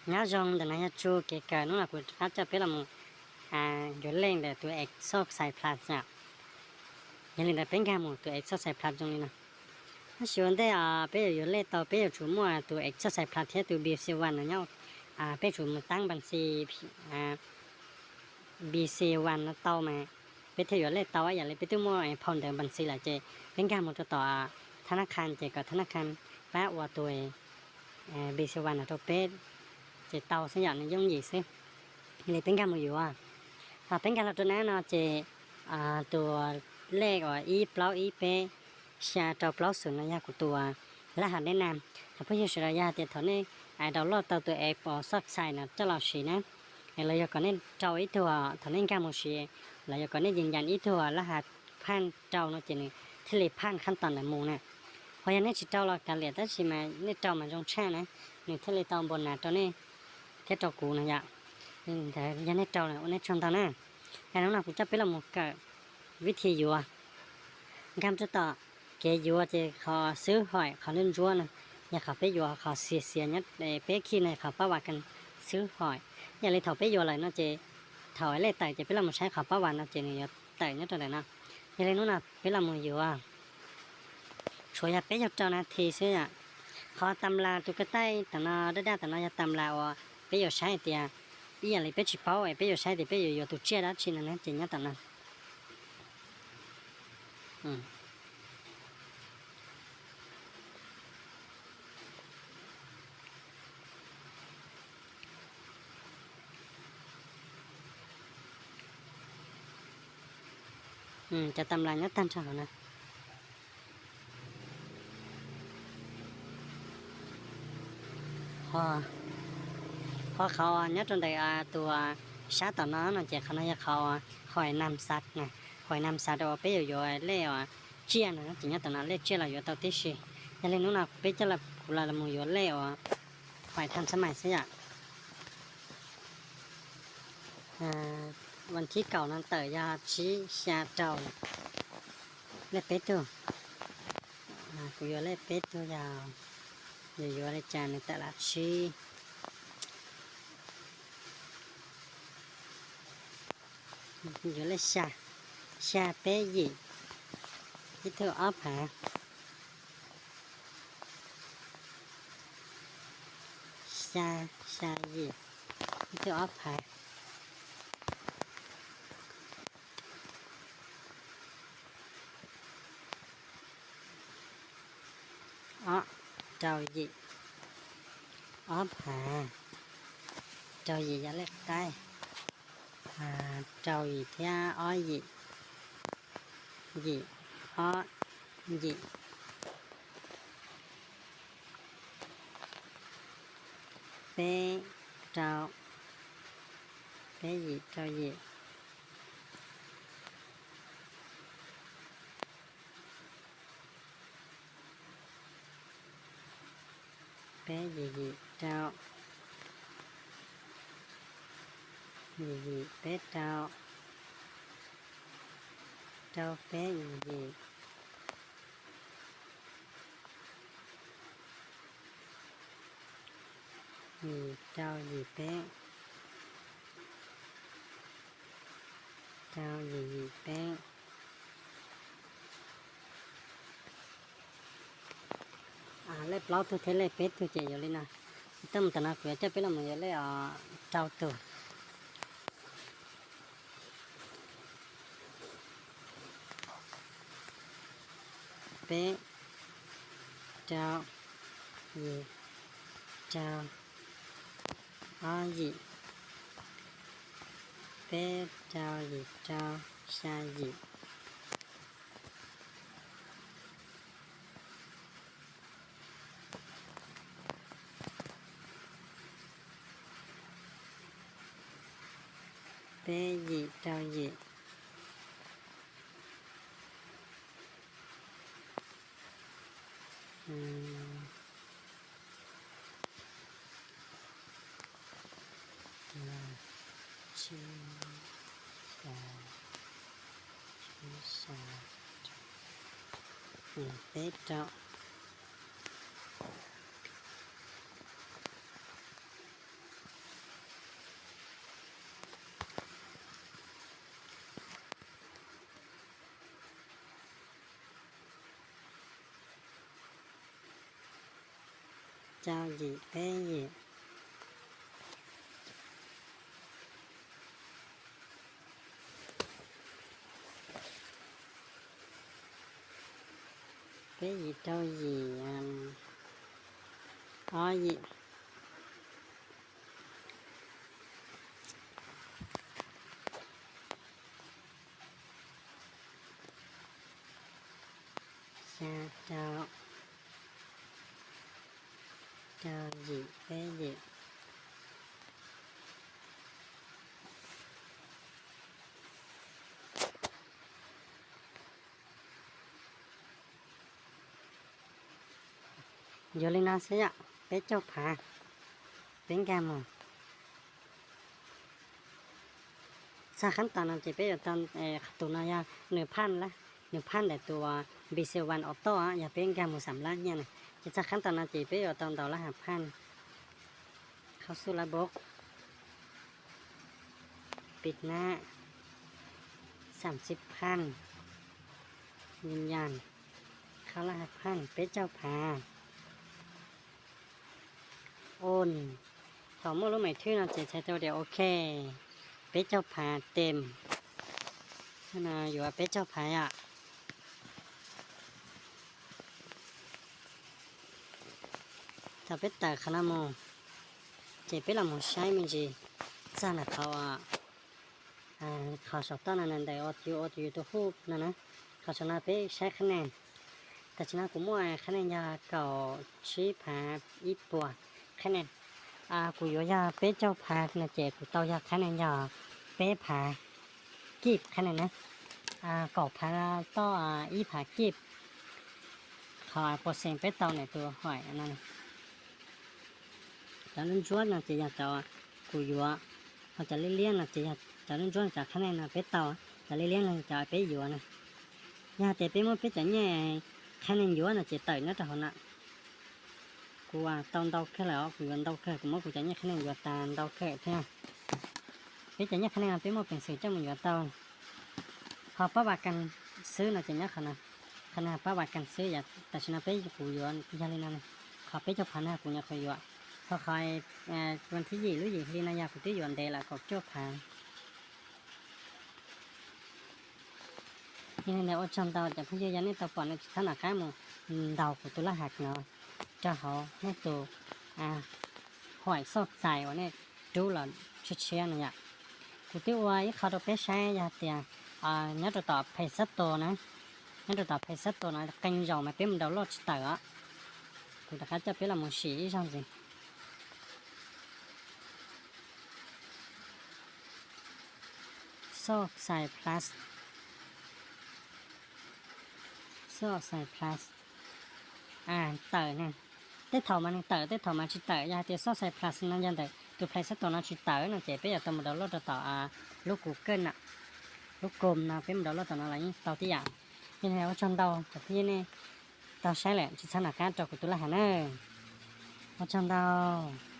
Nyob zoo, ntawm no yog tsu kev kawm. Hnub no kuv rov qab coj peb los mus yuav lej ntawm tus Exercise Plus yom. Yog li ntawd peb nkag mus tus Exercise Plus zoo li no. Tab sis ua ntej peb yuav yuav lej tau peb yuav tsum muaj tus Exercise Plus thiab tus B C One no nyob, peb tsum mus tab npas xi B C One no tau mas peb thiaj yuav lej tau. Yam li peb twb muaj phau ntawv npas xi lawm ces peb nkag mus rau tom thab nab qha ces kom thab nab qha pab ua tus B C One no rau peb, ces tau xwb yom, nws yooj yim xwb. Li peb nkag mus yuav, peb nkag los rau nab no ces tus lej uas ib plaub ib peb xya rau plaub xoom no yog kuv tus laj hav deb na. Thaum phooj ywg sawv daws yog hais tias thaum nej download tau tus app Exercise no coj los siv na, los yog kom nej rau ib tug, thaum nej nkag mus siv, los yog kom nej yees yas ib tug laj hav phaj rau no ces nws thiaj li phaj qhab toom ntawd mus na. Ho yog nej tsis rau los kav liam, tab sis mas nej rau mas zoo tshaj na, nws thiaj li tau npau nas rau nej thiab rau kuv no yom. Yog nej rau ua nej tsaug ntau na. Hnub no kuv coj peb los mus kawm vib thi yuav. Nkag rau tom kev yuav ces qhov xwb hoim qhov ntsuab ntsuab no yog qhov peb yuav, qhov xiav xiav nyob peb khij no yog qhov pab vas kas xwb hoim. Yam li thaum peb yuav lawm no ces thaum lej tawm ces peb los mus saib qhov pab vas no ces nws yuav tawm nyob rau ntawm no. Yog li hnub no peb los mus yuav, tshuav yog peb caug rau nas this xwb yom. Qhov tam las tus ko taij tam no daj daj tam no yog tam las uas peb yuav saib hais tias, ib yam li peb tsis paub es peb yuav saib tias peb yuav yuav tus tsiaj dab tsi no na ces nyob tam no. Cov tam las nyob tag nrho hauv na. Ho qhov nyob rau ntawm tus sab tom no no ces qhov no yog qhov hoim nam xav na, hoim nam xav rau peb yuav yuav lej uas tsiaj no ces nyob tom no lej tsiaj los yuav tau tib si. Yog li hnub no peb coj kuv los mus yuav lej uas hoim tham xab mais xwb yom. Vas thib kaum no tawm yog tsib xya rau, lej peb tug. Kuv yuav lej peb tug yog, yuav yuav li cas nws tawm los tsib. Yuav lej xya, xya peb yim, ib tug ob phav, xya, xya yim, ib tug ob phav. Ob, rau yim, ob phav, rau yim yog lej qaib, rau yim thiab ob yim, yim, ob, yim, peb, rau, peb yim rau yim, peb yim yim rau, yim yim peb rau, rau peb yim yim, yim rau yim peb, rau yim yim peb. Lej plaub tug thiab lej peb tug ces yuav li no. Tau mus tam no kuv yuav coj peb los mus yuav lej os rau tug. Peb, rau, yim, rau, ob yim, peb rau yim rau, xya yim, peb yim rau yim. Tsib, xya, tsib, xya, peb rau. rau yim peb yim. Peb yim rau yim, ob yim. Xya rau, rau yim peb yim. Yuav li no xwb yom, peb caug phav, peb nkag mus. Txog qhab tos no ces peb yuav tau, tus no yog nws phaj, nws phaj ntawm tus B C One Auto, yog peb nkag mus xam lab nyiaj na. Ces txog qhab tos no ces peb yuav tau ntaus lab has phaj, khau xuj lab bob, pis nab, xam xib phaj, yas, khau lab has phaj peb caug phav. Ua, thaum muaj lub mem thwj no ces txhais tau tias ok, peb caug phav tes, yuav peb caug phav yom. Thaum peb tawm qhov no mus, ces peb los mus saib me ntsis txog ntawm qhov, qhov saum toj no ntawm ua tus YouTube no na. Qhov saum no peb saib qhab nees. Tam sim no kuv muaj qhab nees yog kaum tsib phav ib puas qhab nees. Kuv yuav yog peb caug phav no ces kuv tau yog qhab nees yog peb phav kib qhab nees na. Kaum phav toj ib phav kib. Qhov puas xees peb tau ntawm tus hoim no, cov ntsuab ntsuab no ces yog cov kuv yuav, ho cov liab liab no ces yog cov ntsuab ntsuab, cov qhab nees no peb tau, cov liab liab no cov peb yuav na. Yog tias peb muab peb cov nyiaj qhab nees yuav no ces tawm nyob rau hauv no. Kuv tau ntau kawg lawm os, kuv yuav ntau kawg, kuv muab kuv cov nyiaj qhab nees yuav tas ntau kawg thiab. Peb cov nyiaj qhab nees no peb muaj peev xwm coj mus yuav tau. Ho pab vas kas xwb no ces nyob qhov no, qhov no pab vas kas xwb, tam sim no peb kuv yuav yog li no, qhov peb caug phav no kuv nyuam qhuav yuav. Ho qhov vas thib yim lub yim hli no yog kuv twb yuav ntev lawm kaum cuaj phav. Yog li ntawd ua tsaug ntau cov phooj ywg, yog nej tau pom no tsis txhob nco qab mus ntaus kuv tus laj has no rau hauv nej tus hoim xauj txais uas nej rub los tshiab tshiab no yom. Kuv twb ua ib qho rau peb saib, yog tias nyob rau tom Play Store na, nyob rau tom Play Store no qee zaus mas peb mus download tsis tawm os. Kuv rov qab coj peb los mus sim ib zaug ntxiv. Xauj xais plus, xauj xais plus, tawm na. Tej thaum mas nws tawm, tej thaum mas tsis tawm. Yog hais tias xauj xais plus no yog ntawm tus Play Store no tsis tawm no ces peb yuav tau mus download rau tom lub Google na, lub Chrome no peb mus download tom no los yeej tau tib yam. Yog li ua tsaug ntau cov phooj ywg nej tau saib lawm, tsis txhob nco qab rau kuv tus laj has na. Ua tsaug ntau.